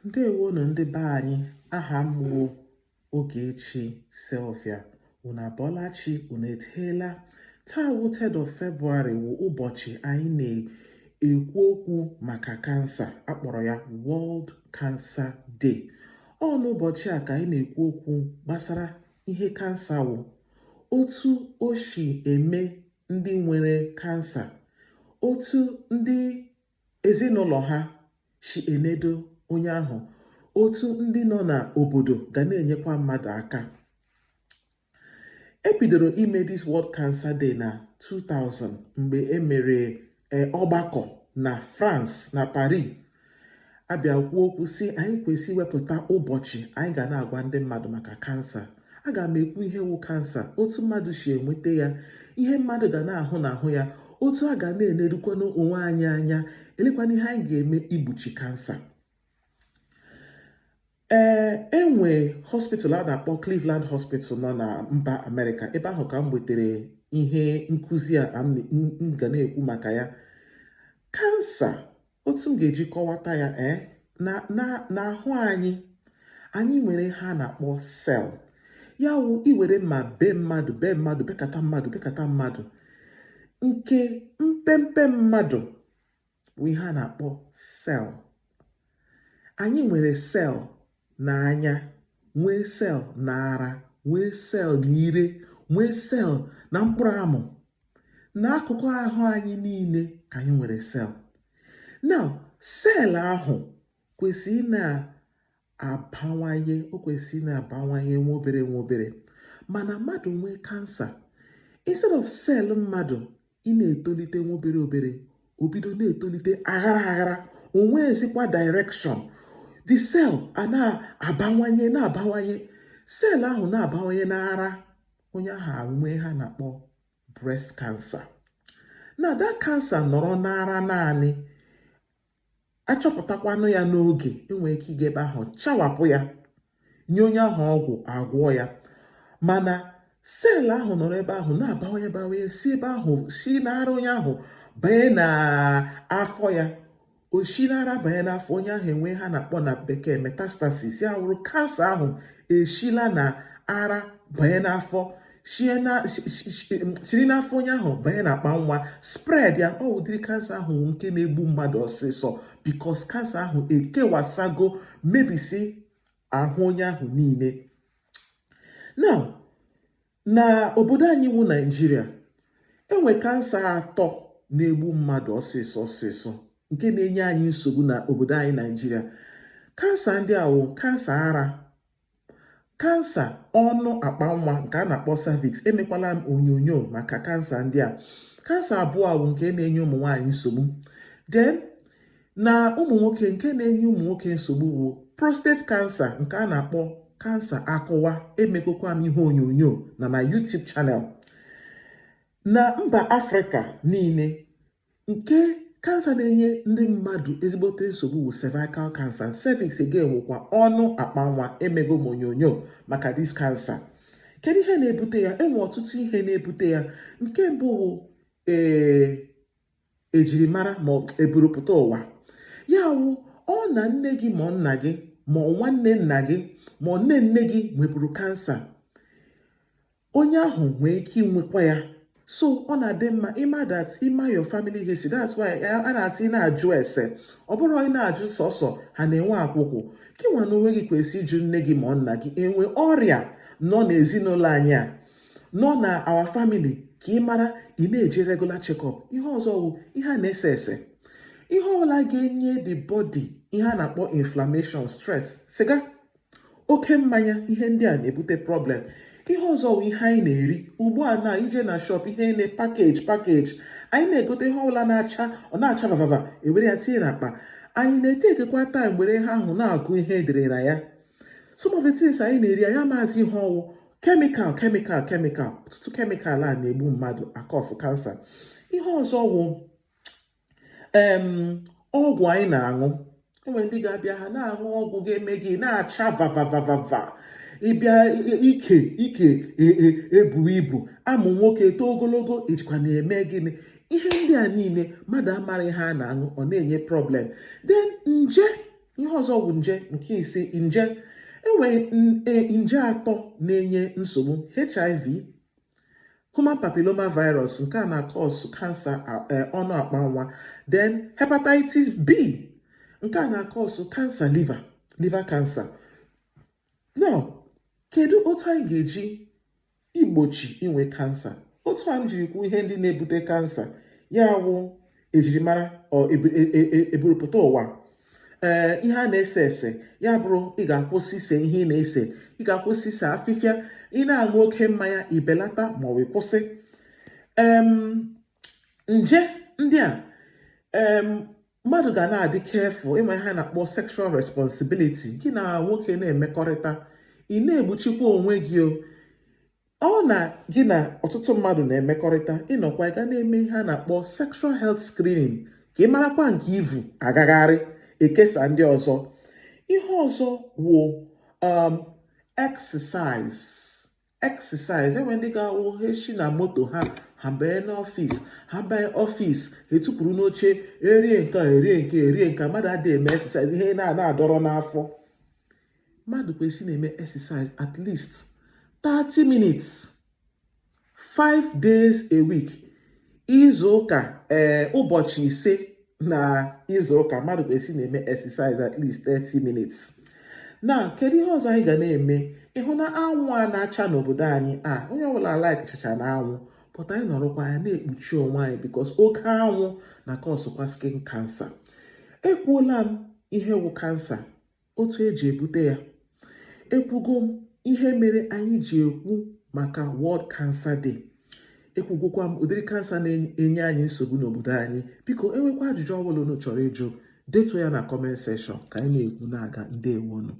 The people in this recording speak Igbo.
Ndewonu ndị be anyị. Aha m wụ Ogechi Sylvia. Unu abọọla chi? Unu eteela? Taa wụ 3rd of February, wụ ụbọchị anyị na-ekwu okwu maka kansa. Akpọrọ ya World Cancer Day. Ọ n'ụbọchị a ka anyị na-ekwu okwu gbasara ihe kansa wụ, otu o si eme ndị nwere kansa, otu ndị ezinụlọ ha si enedo onye ahụ, otu ndị nọ n'obodo ga na-enyekwa mmadụ aka. E bidoro ime this World Cancer Day na 2000, mgbe e mere ọgbakọ na France, na Paris. Abịa kwuo okwu si anyị kwesị iwepụta ụbọchị anyị ga na-agwa ndị mmadụ maka kansa. Aga m ekwu ihe wụ kansa, otu mmadụ si enweta ya, ihe mmadụ ga na-ahụ n'ahụ ya, otu a ga na-enerukwanụ onwe anyị anya, elekwana ihe anyị ga-eme igbochi kansa. Ee, enwe hospital a na-akpọ Cleveland Hospital nọ na mba Amerịka. Ebe ahụ ka m nwetara ihe nkụzi a m ga na-ekwu maka ya. Kansa, otu m ga-eji kọwata ya, ee, na n'ahụ anyị, anyị nwere ihe a na-akpọ cell. Ya wụ iwere mma bee mmadụ, bee mmadụ, bekata mmadụ, bekata mmadụ, nke mpempe mmadụ bụ ihe a na-akpọ cell. Anyị nwere cell n'anya, nwee cell n'ara, nwee cell n'ire, nwee cell na mkpụrụ amụ. N'akụkụ ahụ anyị niile ka anyị nwere cell. Now, cell ahụ kwesịrị na-abawanye, o kwesịrị na-abawanye nwa obere nwa obere. Mana mmadụ nwee kansa, instead of cell mmadụ ị na-etolite nwa obere obere, o bido na-etolite aghara aghara. O nweezikwa direction. The cell a na-abawanye, na-abawanye. Cell ahụ na-abawanye n'ara, onye ahụ nwee ha na-akpọ breast cancer. Na that cancer nọrọ n'ara naanị, achọpụtakwanụ ya n'oge, enwere ike ịga ebe ahụ chawapụ ya, nye onye ahụ ọgwụ, agwọ ya. Mana cell ahụ nọrọ ebe ahụ na-abawanye bawanye, si ebe ahụ, si n'ara onye ahụ banye n'afọ ya, o si n'ara banye n'afọ, onye ahụ enwe ha na-akpọ na bekee metastasis. Ya wụrụ kansa ahụ eshila na ara banye n'afọ, shiri n'afọ onye ahụ banye n'akpa nwa, spread ya. Ọ ụdịrị kansa ahụ nke na-egbu mmadụ ọsịsọ, because kansa ahụ ekewasago, mebisi ahụ onye ahụ niile. Now, na obodo anyị wụ Naijiria, enwe kansa atọ na-egbu mmadụ ọsịsọ ọsịsọ, nke na-enye anyị nsogbu na obodo anyị Naijiria. Kansa ndị a wụ kansa ara, kansa ọnụ akpa nwa nke a na-akpọ cervix. Emekwala m onyonyo maka kansa ndị a. Kansa abụọ bụ nke na-enye ụmụ nwaanyị nsogbu. Then na ụmụ nwoke, nke na-enye ụmụ nwoke nsogbu bụ prostate cancer, nke a na-akpọ kansa akụwa. Emekokwa m ihe onyonyo na my YouTube channel. Na mba Afrịka niile, nke kansa na-enye ndị mmadụ ezigbote nsogbu bụ cervical cancer. Cervix again wụkwa ọnụ akpa nwa. Emego m onyonyo maka this cancer. Kedu ihe na-ebute ya? Enwe ọtụtụ ihe na-ebute ya. Nke mbụ bụ ee ejirimara ma eburupụta ụwa. Ya wụ ọ na nne gị ma nna gị ma nwanne nna gị ma nne nne gị nweburu kansa, onye ahụ nwee ike inwekwa ya. So ọ na-adị mma ịma that, ịma your family history. That's why a na-asị na-ajụ ese. Ọ bụrụ ị na-ajụ sọsọ ha na-enwe akwụkwụ gị nwa na onwe gị, kwesị ịjụ nne gị ma nna gị enwe ọrịa nọ n'ezinụlọ anyị a, nọ na our family, ka ị mara ị na-eje regular check-up. Ihe ọzọ wụ ihe a na-ese ese, ihe ọbụla ga-enye the body ihe a na-akpọ inflammation, stress, siga, oke mmanya. Ihe ndị a na-ebute problem. Ihe ọzọ bụ ihe anyị na-eri ugbu a. Na ije na shop, ihe na package package anyị na-egote, ihe ọbụla na-acha, ọ na-acha vavava, ewere ya tinye n'akpa. Anyị na-etekekwa time were ihe ahụ na-agụ ihe edere na ya? Some of the things anyị na-eri, anyị amaghịzi ihe ọwụ. Chemical, chemical, chemical, ọtụtụ chemical a na-egbu mmadụ, a-cause kansa. Ihe ọzọ wụ ọgwụ anyị na-aṅụ. Enwere ndị ga-abịa, ha na-aṅụ ọgwụ ga-eme gị na-acha vavavavava, ịbịa ike ike, ebu ibu, amụ nwoke too ogologo, ejikwa na-eme gịnị. Ihe ndị a niile mmadụ amara ihe a na-aṅụ, ọ na-enye problem. Then nje. Ihe ọzọ bụ nje nke ise, nje. Enwere nje atọ na-enye nsogbu: HIV, human papilloma virus, nke a na-acause kansa ọnụ akpa nwa, then hepatitis B, nke a na-acause kansa liver, liver cancer. Now, kedu otu anyị ga-eji igbochi inwe kansa? Otu a m jiri kwuo ihe ndị na-ebute kansa, ya wụ ejirimara ọ eburupụta ụwa, ee, ihe a na-ese ese, ya bụrụ ị ga-akwụsị ise ihe ị na-ese, ị ga-akwụsị ise afịfịa, ị na-aṅụ oke mmanya, ibelata ma ọ bụ kwụsị. Nje ndị a, mmadụ ga na-adị careful ịma ihe a na-akpọ sexual responsibility. Gị na nwoke na-emekọrịta, ị na-egbuchikwa onwe gị. O ọ na gị na ọtụtụ mmadụ na-emekọrịta, ịnọkwa ị ga na-eme ihe a na-akpọ sexual health screening ka ị marakwa nke ivu agagharị ekesa ndị ọzọ. Ihe ọzọ wụ exercise, exercise. Enwe ndị ga-awụ ha esi na moto ha, ha banye n'ọfịs, ha banye ọfịs, ha etukwuru n'oche, erie nke a, erie nke, erie nke. Mmadụ adịghị eme exercise, ihe na-ana adọrọ n'afọ. Mmadụ kwesịrị na-eme exercise at least 30 minutes, 5 days a week, izu ụka, ee, ụbọchị 5 na izu ụka, mmadụ kwesịrị na-eme exercise at least 30 minutes. Na kedu ihe ọzọ anyị ga na-eme? Ịhụ na anwụ a na-acha n'obodo anyị a, onye ọbụla like chacha na anwụ pụta, anyị nọrọkwa ya na-ekpuchi onwe anyị, because oke anwụ na causekwa skin cancer. Ekwuola m ihe wụ kansa, otu eji ebute ya, ekwugo m ihe mere anyị ji ekwu maka World Cancer Day, ekwugokwa m ụdịrị kansa na-enye anyị nsogbu n'obodo anyị. Biko, enwekwa ajụjụ ọbụla unu chọrọ ịjụ, detuo ya na comment section ka anyị na-ekwu na-aga. Ndewonu.